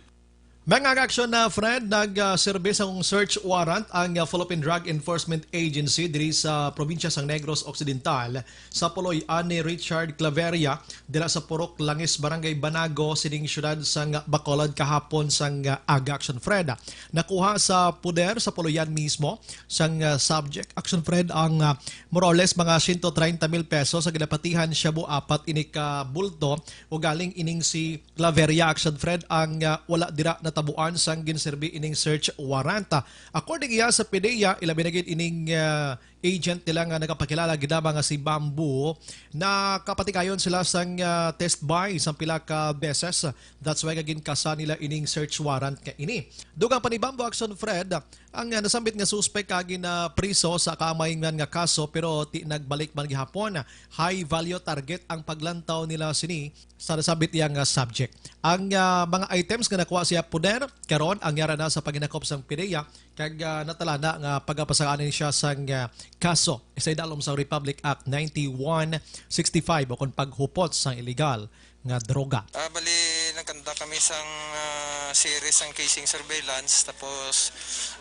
Mga kaaksyon na, Fred, nagserbi sang search warrant ang, uh, Philippine Drug Enforcement Agency diri sa probinsya sang Negros Occidental sa puloy-an ni Richard Claveria dira sa Purok Langis, Barangay Banago, sining siyudad sang Bacolod kahapon sang, uh, aga, Aksyon Fred. Nakuha sa puder sa puloy-an mismo sang, uh, subject, Aksyon Fred, ang, uh, more or less mga siyento treinta mil pesos sa ginapatihan shabu, apat ini ka bulto, ugaling ining si Claveria, Aksyon Fred, ang, ah, wala dira natabuan sang ginserbi ining search warrant. According iya sa PDEA, ilabi na gid ining, ah, agent nila nga nagapakilala gid lamang nga si Bamboo, nakapatigayon sila sang, ah, test buy sang pila ka beses. That's why nga ginkasa nila ining search warrant nga ini. Dugang pa ni Bamboo, Aksyon Fred, ang, ah, nasambit nga suspek kag ginapriso sa kaamay man nga kaso, pero ti nagbalik man gihapon. High value target ang paglantaw nila sini sa nasambit iya nga subject. Ang, ah, mga items nga nakuha siya puder karon ang yara na sa paghinakop sang PDEA, kag, ah, natala na nga pagapasanganin siya sang, ah, kaso sa idalom sang Republic Act ninety-one sixty-five, o kon paghupot sang iligal nga droga. Ah, bali, nagkanta kami sang, ah, series sang casing surveillance, tapos,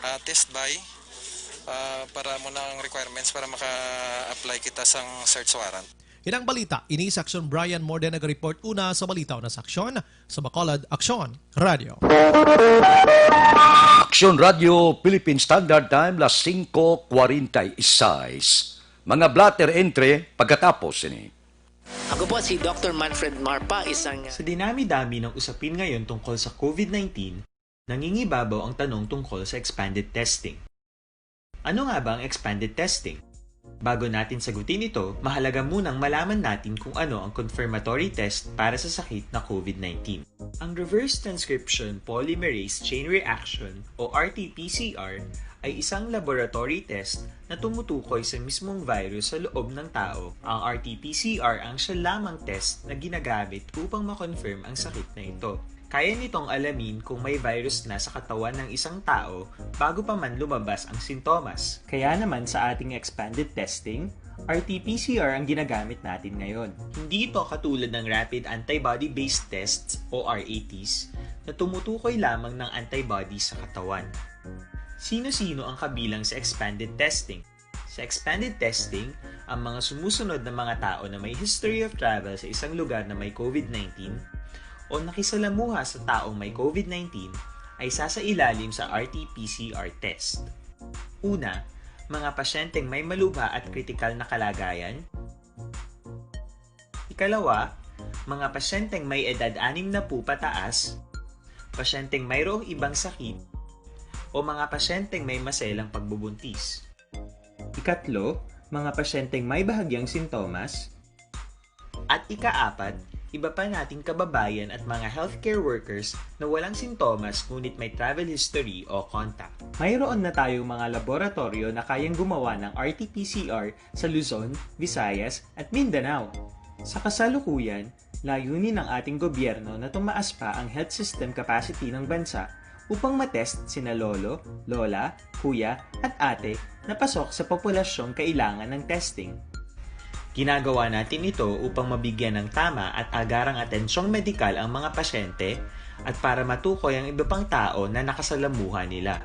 ah, test buy, ah, para mo na ang requirements para maka-apply kita sang search warrant. Inang balita, ini sa Aksyon Brian Morden naga-report. Una sa balita, una sa aksyon, sa Bacolod Aksyon Radio. Aksyon Radio, Philippine Standard Time, las singko kuwarenta y seis. Mga blotter entry pagkatapos ini. Ako po si Doctor Manfred Marpa, isang Sa dinami-dami ng usapin ngayon tungkol sa COVID nineteen, nangingibabaw ang tanong tungkol sa expanded testing. Ano nga ba ang expanded testing? Bago natin sagutin ito, mahalaga munang malaman natin kung ano ang confirmatory test para sa sakit na COVID nineteen. Ang reverse transcription polymerase chain reaction o R T P C R ay isang laboratory test na tumutukoy sa mismong virus sa loob ng tao. Ang R T P C R ang siya lamang test na ginagamit upang ma-confirm ang sakit na ito. Kaya nitong alamin kung may virus na sa katawan ng isang tao bago pa man lumabas ang sintomas. Kaya naman, sa ating expanded testing, R T P C R ang ginagamit natin ngayon. Hindi ito katulad ng rapid antibody-based tests o R A Ts na tumutukoy lamang ng antibody sa katawan. Sino-sino ang kabilang sa expanded testing? Sa expanded testing, ang mga sumusunod na mga tao na may history of travel sa isang lugar na may COVID nineteen o nakisalamuha sa taong may COVID nineteen ay sasailalim sa R T P C R test. Una, mga pasyenteng may malubha at kritikal na kalagayan. Ikalawa, mga pasyenteng may edad anim na po pataas, pasyenteng mayroong ibang sakit, o mga pasyenteng may maselang pagbubuntis. Ikatlo, mga pasyenteng may bahagyang sintomas. At ikaapat, iba pa nating kababayan at mga healthcare workers na walang sintomas ngunit may travel history o contact. Mayroon na tayong mga laboratoryo na kayang gumawa ng R T P C R sa Luzon, Visayas, at Mindanao. Sa kasalukuyan, layunin ng ating gobyerno na tumaas pa ang health system capacity ng bansa upang matest sina lolo, lola, kuya, at ate na pasok sa populasyong kailangan ng testing. Ginagawa natin ito upang mabigyan ng tama at agarang atensyong medikal ang mga pasyente at para matukoy ang iba pang tao na nakasalamuha nila.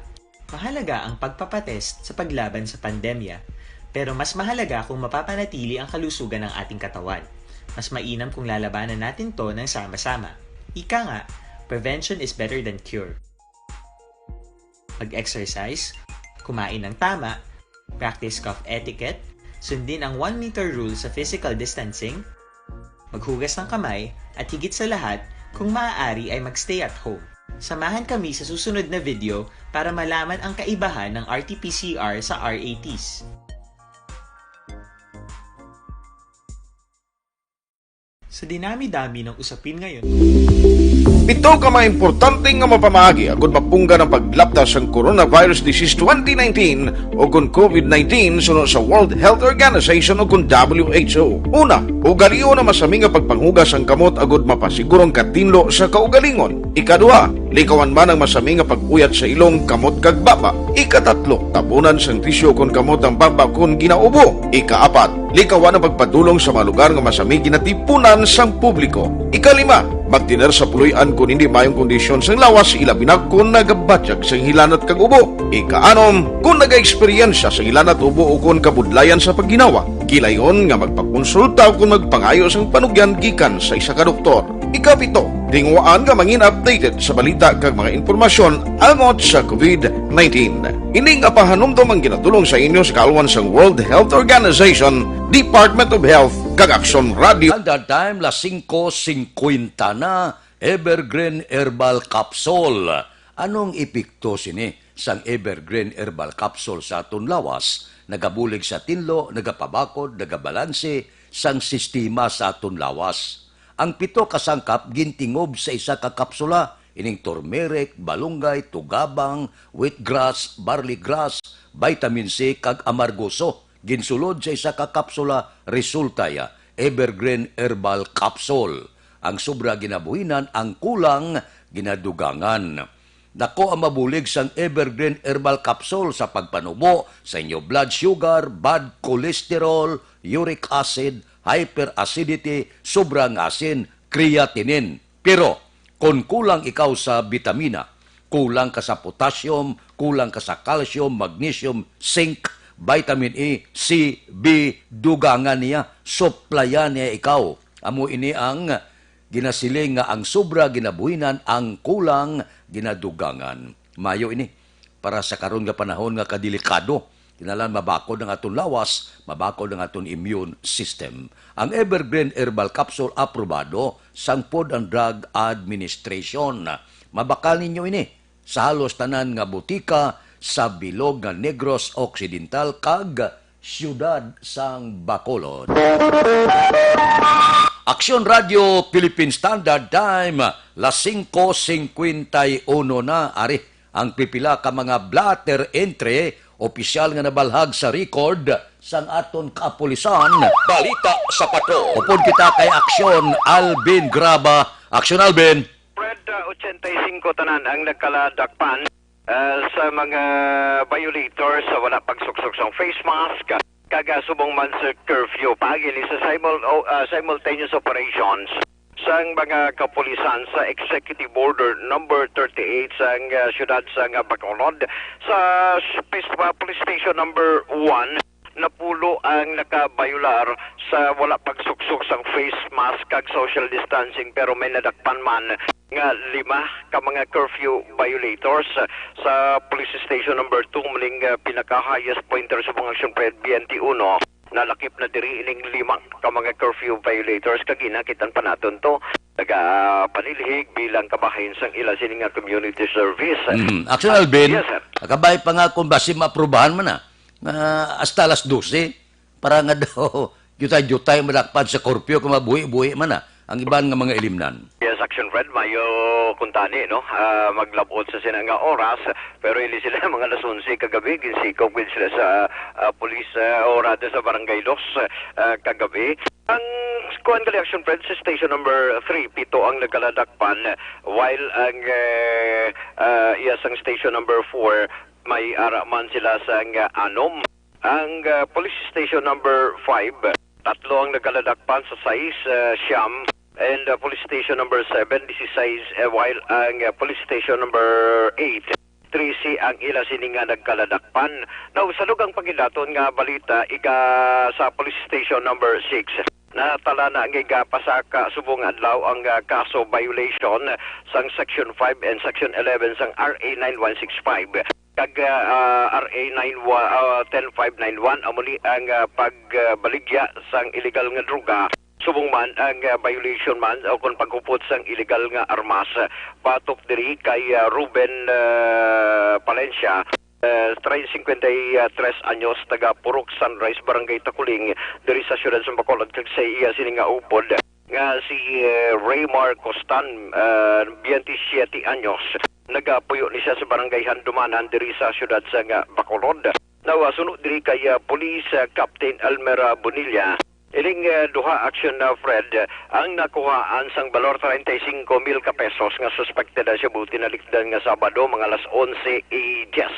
Mahalaga ang pagpapatest sa paglaban sa pandemya, pero mas mahalaga kung mapapanatili ang kalusugan ng ating katawan. Mas mainam kung lalabanan natin 'to ng sama-sama. Ika nga, "Prevention is better than cure." Mag-exercise, kumain ng tama, practice cough etiquette, sundin ang one meter rule sa physical distancing, maghugas ng kamay, at higit sa lahat, kung maaari ay mag-stay at home. Samahan kami sa susunod na video para malaman ang kaibahan ng R T P C R sa R A Ts. Sa dinami-dami ng usapin ngayon, Pito ka mga importante nga mapamaagi agud mapunggan ang paglapta sang coronavirus disease twenty nineteen o kon covid nineteen suno sa World Health Organization o kon W H O. Una, ugalion ang masami nga pagpanghugas sang kamot agud mapasiguro ang katinlo sa kaugalingon. Ikaduha, likawan man ang masami nga pag-uyat sa ilong, kamot kag baba. Ikatatlo, tabunan sang tisyu kon kamot ang baba kon ginaubo. Ikaapat, likawan ang pagpadulong sa mga lugar nga masami ginatipunan sang publiko. Ikalima, magtener sa puloy-an kon hindi maayong kondisyon sang lawas, ilabi na kon nagabatyag sang hilanat kag ubo. Ikaanom, kon nagaeksperyensya sang hilanat, ubo o kon kabudlayan sa pagginawa, gilayon nga magpakonsulta o kon magpangayo sang panugyan gikan sa isa ka doktor. Ikapito, tinguhaan nga mangin updated sa balita kag mga impormasyon angot sa covid nineteen. Ini nga pahanumdom ang ginadulong sa inyo sa kaalwan sang World Health Organization, Department of Health, kag Aksyon Radio. Standard Time, las singko singkwenta na, Evergreen Herbal Capsule. Anong epekto sini sang Evergreen Herbal Capsule sa aton lawas? Nagabulig sa tinlo, nagapabakod, nagabalanse sang sistema sa aton lawas. Ang pito ka sangkap gintingob sa isa ka kapsula, ining turmeric, balunggay, tugabang, wheatgrass, barley grass, vitamin C, kag amargoso. Ginsulod sa isa ka kapsula, resulta ya, Evergreen Herbal Capsule. Ang sobra ginabuhinan, ang kulang ginadugangan. Nako ang mabulig sang Evergreen Herbal Capsule sa pagpanubo sa inyo blood sugar, bad cholesterol, uric acid, hyperacidity, sobra nga asin, creatinine. Pero kon kulang ikaw sa bitamina, kulang ka sa potassium, kulang ka sa calcium, magnesium, zinc, vitamin E, C, B, dugangan niya, suplayan niya ikaw. Amo ini ang ginasiling nga ang sobra ginabuhinan, ang kulang ginadugangan. Mayo ini para sa karon nga panahon nga kadelikado. Kinahanglan mabakod ang aton lawas, mabakod ang aton immune system. Ang Evergreen Herbal Capsule aprobado sang Food and Drug Administration. Mabakal ninyo ini sa halos tanan nga butika sa bilog nga Negros Occidental kag siyudad sang Bacolod. Aksyon Radio Philippine Standard Time, las singko singkwenta y uno na. Ari ang pipila ka mga blotter entry, opisyal nga nabalhag sa record sang aton kapulisan. Balita sa Patrol. Upod kita kay Aksyon Alvin Graba. Aksyon Alvin. Fred, uh, ochenta y cinco tanan ang nagkaladakpan, uh, sa mga violators sa wala pagsuksok sang face mask, kag, uh, subong man sa curfew. Paagi ni sa simul-, o, uh, simultaneous operations sang mga kapulisan sa Executive Order number thirty-eight sang, uh, siyudad sang, uh, Bacolod, sa s-, pis-, uh, Police Station number one, napulo ang nakabayular sa wala pagsuksok sang face mask kag social distancing, pero may nadakpan man nga lima ka mga curfew violators. Sa Police Station number two, muning, uh, pinaka-highest pointer sa mga action, Fred, B N T uno, nalakip na diri ining lima ka mga curfew violators. Kag ina, kit-an pa naton to, nagapanilhig bilang kabahin sang ila sini nga community service. Mhm. Aksyon, Alvin, yes, sir, kabay pa nga kung basi maaprubahan man na nga hasta alas dose, para nga daw jutay-jutay madakpan sa curfew kung mabuhi-buhi man na ang iban nga mga ilimnan. Yes, Action Fred, mayo kuntani, no? Ah, maglab-ot sa sina nga oras, pero ini sila mga alas onse kagabi, ginsikop gid sila sa, ah, police, ah, o rather sa Barangay Dos, ah, kagabi. Ang kuan gali, Action Fred, sa station number three, pito ang nagkaladakpan, while ang, eh, ah, iya sang station number four, may ara man sila sang, ah, anom. Ang, ah, police station number five, tatlo ang nagkaladakpan sa sais, ah, siyam, and, ah, police station number seven, disisais, eh, while ang, ah, police station number eight, trese ang ila sini nga nagkaladakpan. Now, sa dugang paghidaton nga balita, iga sa police station number six, natala na ang igapasaka subong adlaw ang, ah, kaso violation sang Section five and Section eleven sang R A nine one six five kag, ah, R A nine one, ah, ten five nine one, amo ni ang, ah, pagbaligya sang iligal nga droga, subong man ang, ah, violation man o kon paghupot sang iligal nga armas. Batok diri kay, ah, Ruben, ah, Palencia, ah, tray-, singkwenta y tres anyos, taga Purok Sunrise, Barangay Taculing, diri sa siyudad sa Bacolod, kag sa iya sini nga upod, nga si, eh, Raymar Costan, ah, twenty-seven anyos. Nagapuyo ni siya sa barangay Handumanan diri sa siyudad sa nga Bacolod. Now, ah, suno diri kay, ah, Police, ah, Captain Elmer, ah, Bonilla, ining, ah, duha action na Fred, ah, ang nakuhaan sang balor treinta y cinco mil ka pesos nga suspected na siya buti nalikdan nga Sabado, mga alas onse y diez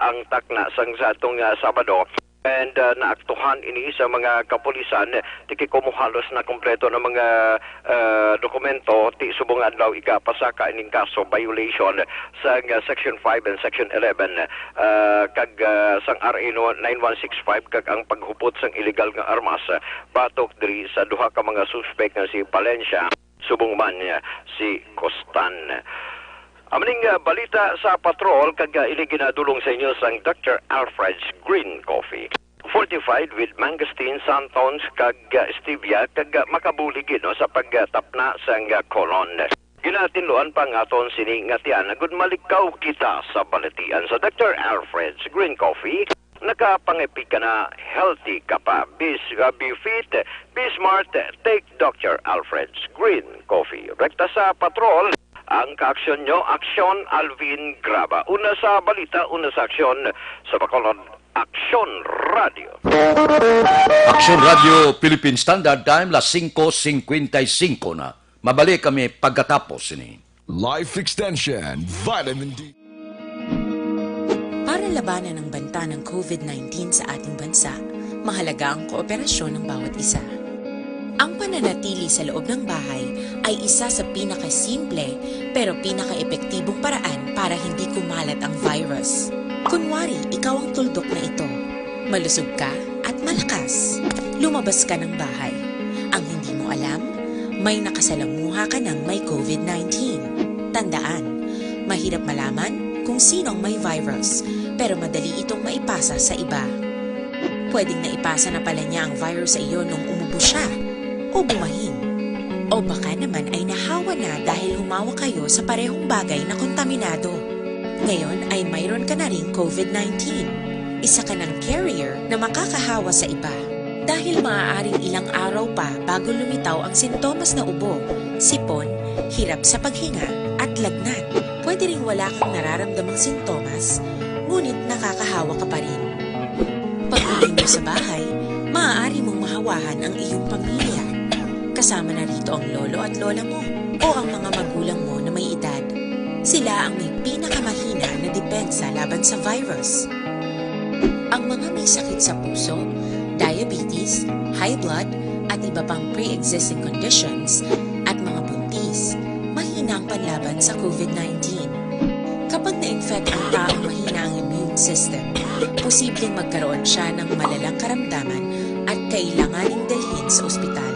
ang takna sang sa atong, ah, Sabado. And, ah, naaktuhan ini sa mga kapulisan, tiki kumuhalos na kompleto ng mga, ah, dokumento ti subong adlaw ikapasaka ining kaso violation sa, ah, Section five and Section eleven, ah, kag, ah, sang R A no nine one six five kag ang paghupot sang illegal nga armas, ah, batok diri sa duha ka mga suspek nga si Valencia subong man, ah, si Costan. Amaning, ah, balita sa patrol kag, ah, ini ginadulong sa inyo sang Doctor Alfred's Green Coffee. Fortified with mangosteen, xanthan, kag, ah, stevia, kag, ah, makabulig, no, sa pagtapna sang, ah, colon. Ginatinluan pa nga aton sini nga tiyan, agud malikaw kita sa balatian sa Doctor Alfred's Green Coffee. Nakapangipig ka na, healthy ka pa. Be, ah, be fit, be smart, take Doctor Alfred's Green Coffee. Rekta sa patrol, ang kaaksyon nyo, Aksyon Alvin Graba. Una sa balita, una sa aksyon, sa Bacolod, Aksyon Radio. Aksyon Radio Philippine Standard Time, las singko singkwenta y singko na. Mabalik kami pagkatapos sini. Life Extension, Vitamin D. Para labanan ang banta ng COVID nineteen sa ating bansa, mahalaga ang kooperasyon ng bawat isa. Ang pananatili sa loob ng bahay ay isa sa pinakasimple pero pinakaepektibong paraan para hindi kumalat ang virus. Kunwari, ikaw ang tuldok na ito. Malusog ka at malakas. Lumabas ka ng bahay. Ang hindi mo alam, may nakasalamuha ka ng may COVID nineteen. Tandaan, mahirap malaman kung sino ang may virus, pero madali itong maipasa sa iba. Pwedeng naipasa na pala niya ang virus sa iyo nung umubo siya, o bumahin. O baka naman ay nahawa na dahil humawak kayo sa parehong bagay na kontaminado. Ngayon ay mayroon ka na ring COVID nineteen. Isa ka ng carrier na makakahawa sa iba. Dahil maaaring ilang araw pa bago lumitaw ang sintomas na ubo, sipon, hirap sa paghinga, at lagnat. Pwede ring wala kang nararamdamang sintomas, ngunit nakakahawa ka pa rin. Pag-uwi mo sa bahay, maaari mong mahawahan ang iyong pamilya. Kasama na rito ang lolo at lola mo o ang mga magulang mo na may edad. Sila ang may pinakamahina na depensa laban sa virus. Ang mga may sakit sa puso, diabetes, high blood, at iba pang pre-existing conditions, at mga buntis, mahina ang panlaban sa COVID nineteen. Kapag na-infect ang taong mahina ang immune system, posibleng magkaroon siya ng malalang karamdaman at kailanganing dalhin sa ospital.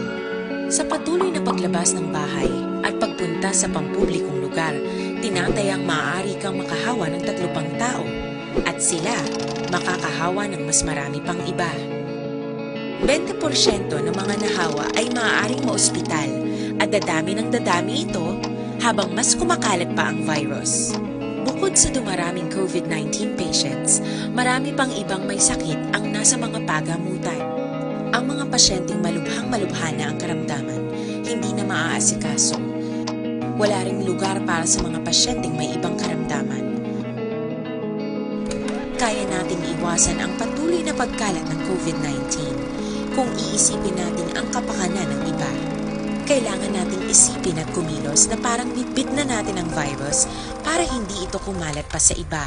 Sa patuloy na paglabas ng bahay at pagpunta sa pampublikong lugar, tinatayang maaari kang makahawa ng tatlo pang tao, at sila makakahawa ng mas marami pang iba. Bente porsyento ng mga nahawa ay maaaring maospital, at dadami ng dadami ito habang mas kumakalat pa ang virus. Bukod sa dumaraming COVID nineteen patients, marami pang ibang may sakit ang nasa mga pagamutan. Ang mga pasyenteng malubhang-malubha na ang karamdaman, hindi na maaasikaso. Wala ring lugar para sa mga pasyenteng may ibang karamdaman. Kaya nating iwasan ang patuloy na pagkalat ng COVID nineteen kung iisipin natin ang kapakanan ng iba. Kailangan nating isipin at kumilos na parang bitbit na natin ang virus para hindi ito kumalat pa sa iba.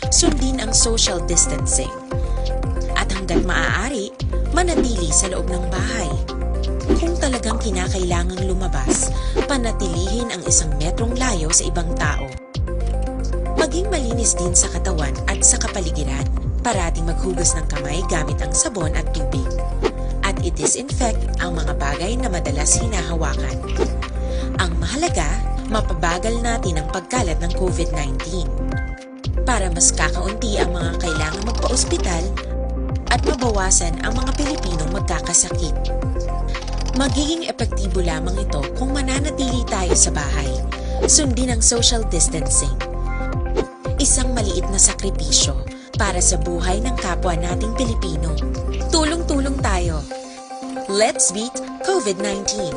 Sundin ang social distancing. At hanggat maaari, manatili sa loob ng bahay. Kung talagang kinakailangang lumabas, panatilihin ang isang metrong layo sa ibang tao. Maging malinis din sa katawan at sa kapaligiran. Parating maghugas ng kamay gamit ang sabon at tubig. At i-disinfect ang mga bagay na madalas hinahawakan. Ang mahalaga, mapabagal natin ang pagkalat ng COVID nineteen. Para mas kakaunti ang mga kailangang magpa-ospital at mabawasan ang mga Pilipinong magkakasakit. Magiging epektibo lamang ito kung mananatili tayo sa bahay. Sundin ang social distancing. Isang maliit na sakripisyo para sa buhay ng kapwa nating Pilipino. Tulong-tulong tayo. Let's beat COVID nineteen.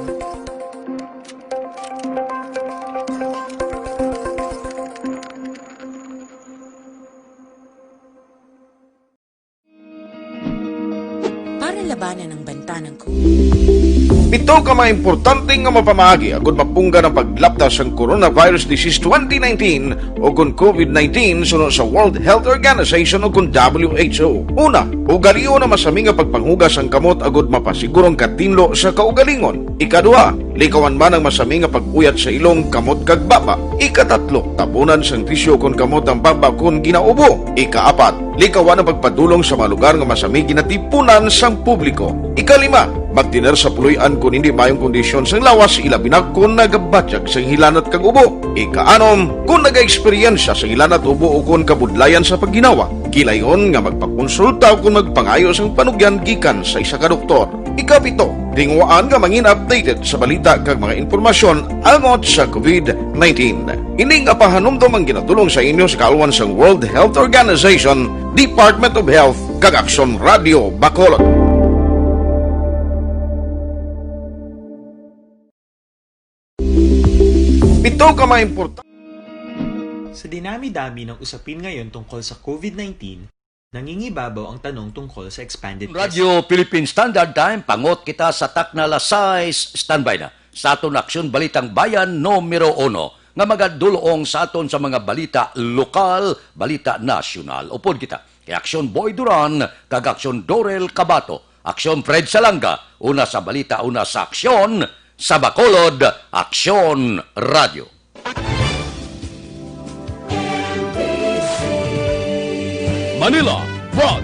Pito ka mga importante nga mapamaagi agud mapunggan ang paglapta sang coronavirus disease twenty nineteen o kon COVID nineteen suno sa World Health Organization o kon W H O. Una, ugalion ang masami nga pagpanghugas ang kamot agud mapasiguro ang katinlo sa kaugalingon. Ikaduha, likawan man ang masami nga pag-uyat sa ilong, kamot kag baba. Ikatatlo, tabunan sang tisyo kon kamot ang baba kon ginaubo. Ikaapat, likawan ang pagpadulong sa mga lugar nga masami ginatipunan sang publiko. Ikalima, magtener sa puloy-an kon hindi maayong kondisyon sang lawas, ilabi na kon nagabatyag sang hilanat kag ubo. Ikaanom, kon nagaeksperyensya sang hilanat, ubo o kon kabudlayan sa pagginawa, gilayon nga magpakonsulta o kon magpangayo sang panugyan gikan sa isa ka doktor. Ikapito, tinguhaan nga mangin updated sa balita kag mga impormasyon angot sa COVID nineteen. Ini nga pahanumdom ang ginadul-ong sa inyo sa kaalwan sang World Health Organization, Department of Health, kag Aksyon Radio Bacolod. Pito ka mga importante. Sa dinami-dami ng usapin ngayon tungkol sa COVID nineteen, nangingibabaw ang tanong tungkol sa expanded testing. Radyo Philippine Standard Time, pangot kita sa takna alas sais, standby na. Sa aton Aksyon Balitang Bayan, numero uno, nga magadulong sa aton sa mga balita lokal, balita nasyonal. Upod kita kay Aksyon Boy Duran kag Aksyon Dorel Cabato, Aksyon Fred Salanga, una sa balita, una sa aksyon, sa Bacolod, Aksyon Radyo. Manila, Broad